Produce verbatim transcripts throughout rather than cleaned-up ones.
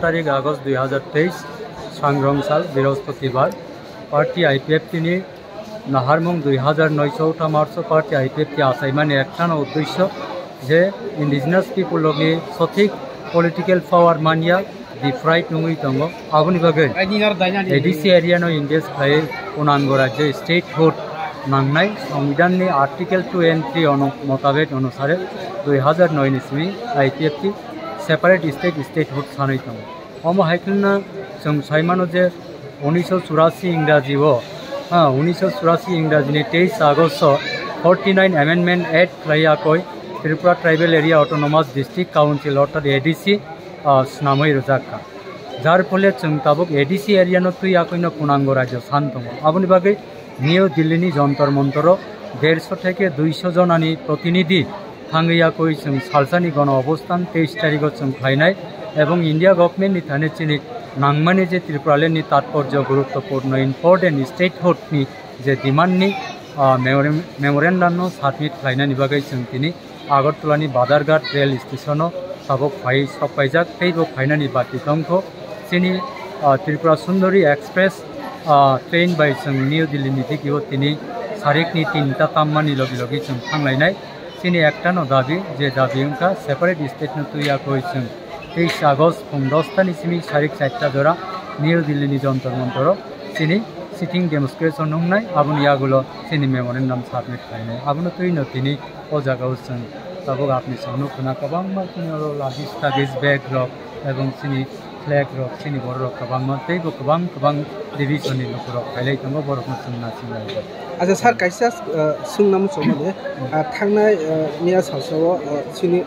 tarik August dui hazar teis, sangrong sal, Brihospoti bar, party I P F T ni naharmung dui hazar noisho ta marso party I P F T achaimani ektano uddesyo je indigenous people rokni sothik political power manya, deprived wngwi tongo. Aboni bagwi A D C area no invest khlai Purnango Rajya statehood nangnai Songbidanni Article two and three ono motabek onusare dui hazar noi ni simi I P F T separate state statehood sanwi tongo. Omo hai kheno chwng sai mano je unisho churasi Ingraji o, ha, unisho churasi Ingraji ni teis August o forty nine Amendment Act khlai yakoi Tripura Tribal Area Autonomous District Council orthat A D C, ah, swnamwi rwjak kha. Jar phole chwng tabuk A D C area no twi yakoi no Purnango Rajya san tongo. Aboni bagwi New Delhi ni Jantar Mantar o dershot theke duisho jonani protinidhi thangwi yakoi chwng salsani gono obosthan teis tarikh o chwng khlainai, ebong India government ni thani chini nangmani je Tripuraland ni tatporjo gurutopurno important statehood ni je demand ni, ah, memorandum no submit khlainani bagwi chwng tini Agartala ni Badharghat rail station o tabuk phai sok paijak tei bo phainani bati tongkho. Chini, ah, Tripura Sundari Express, ah, train bai chwng New Delhi ni digi o tini sarik ni tinta tammani logi logi chwng thanglainai. Chini ekta no dabi, je dabi wngkha separate state no twi yakoi chwng teis August phung dos ta ni simi sarik char ta jora New Delhi ni Jantar Mantar o chini sitting demonstration wngnai, aboni yagulo chini memorandum submit khlainai. Abono twi no tini o jaga o chwng tabuk apni songno khna kwbangma chini oro luggage tagis bag rok ebong chini flag rok chini borok rok kwbangma tei bo kwbang kwbang division ni lukurok khailai tongo, borokno chwng nasinglai. Acha sir, kaisa, uh, swngna muchungmani, uh, thangnai, uh, miya salsa o, uh, chini,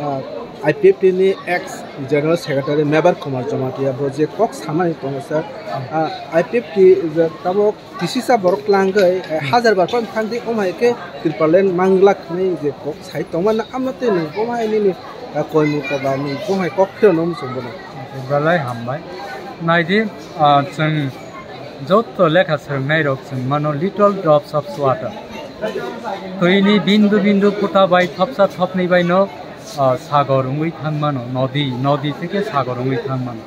uh, I P F T ni ex general secretary Mebar Kumar Jamatia bo je kok samani tongo sir, uh, I P F T je tabuk kisisa borok tlangwi, eh, hajar bar phano thangdi, omo hai khe Tripuraland manglak hinwi je kok sai tongmani, amo tei nwng omo hai nini, eh, koimung koba nwng omo hai kok phirano muchung bono. Belai hambai. Naidi, ah, chwng joto lekha swrwngnairok chwng mano little drops of water. Twini bindu bindu phuta bai thopsa thopnwi baino, ah, sagor wngwi thangmano, nodi, nodi theke sagor wngwi thangmano.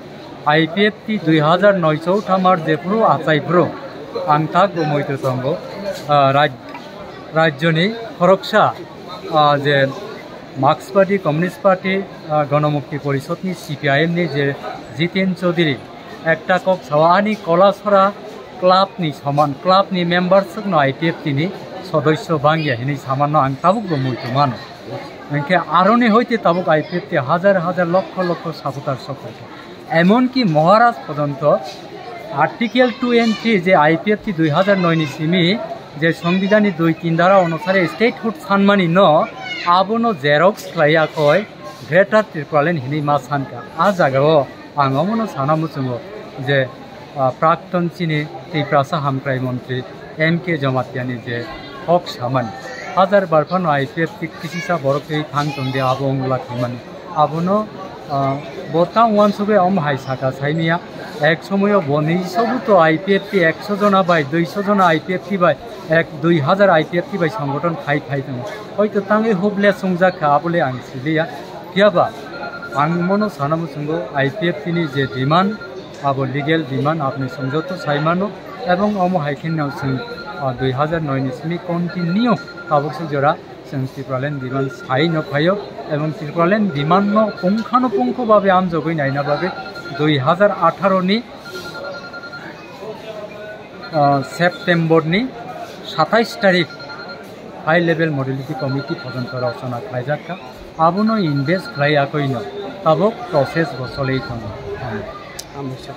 I P F T dui hazar noisho ta mar jephuru achaiphuru ang tak bo moito tongo, ah, raj-, rajyoni khoroksa, ah, je Marxist Party, Communist Party, ah, Gonomukti Porishodni C P I M ni je Jiten Chaudhary ekta kok sao ani Kolasora club ni soman, club ni members no I P F T ni sodosyo bangya hinwi samanno ang tabuk bo moito mano. Hwnkhe aroni hoite tabuk I P F T hajar hajar lokho lokho supporter sok paikha. Emonki Maharaj pojonto Article two and three je I P F T dui hazar noi ni simi je Songbidanni dui tin dara onusare statehood sanmani no abono xerox khlai yakoi Greater Tripuraland hinwi ma sankha. A jagao ang omono sana muchungo je, ah, Prakton chini Tiprasa Hamkrai Montri M K Jamatia ni je hok samani, hajar bar phano I P F T kisisa borok tei thang tongdi abo wngla thwimani. Abono, ah, bo ta uansugwi omo hai saka saimia, ek somoyo boni sobuto I P F T ekso jona bai duiso jona I P F T bai ek dui hajar I P F T bai songothon khai khai tongo. Hoito tangwi huble sungjak kha abole ang siliya. Phiyaba ang mono sana muchungo I P F T ni je demand, abo legal demand apni songjoto saimano, ebong omo hai khe no chwng, ah, dui hajar noi ni simi continue tabuk se jora chwng Tipraland demand sai no phaio, ebong Tipraland demand no pungkhano pungkho babe amjogwi naina bagwi dui hajar atharo ni, ah, September ni satais tarik High Level Modality Committee pojonto rok chana khlaijak kha. Abono invest khlai yakoino tabuk process bo choli tongo. Hambai sir.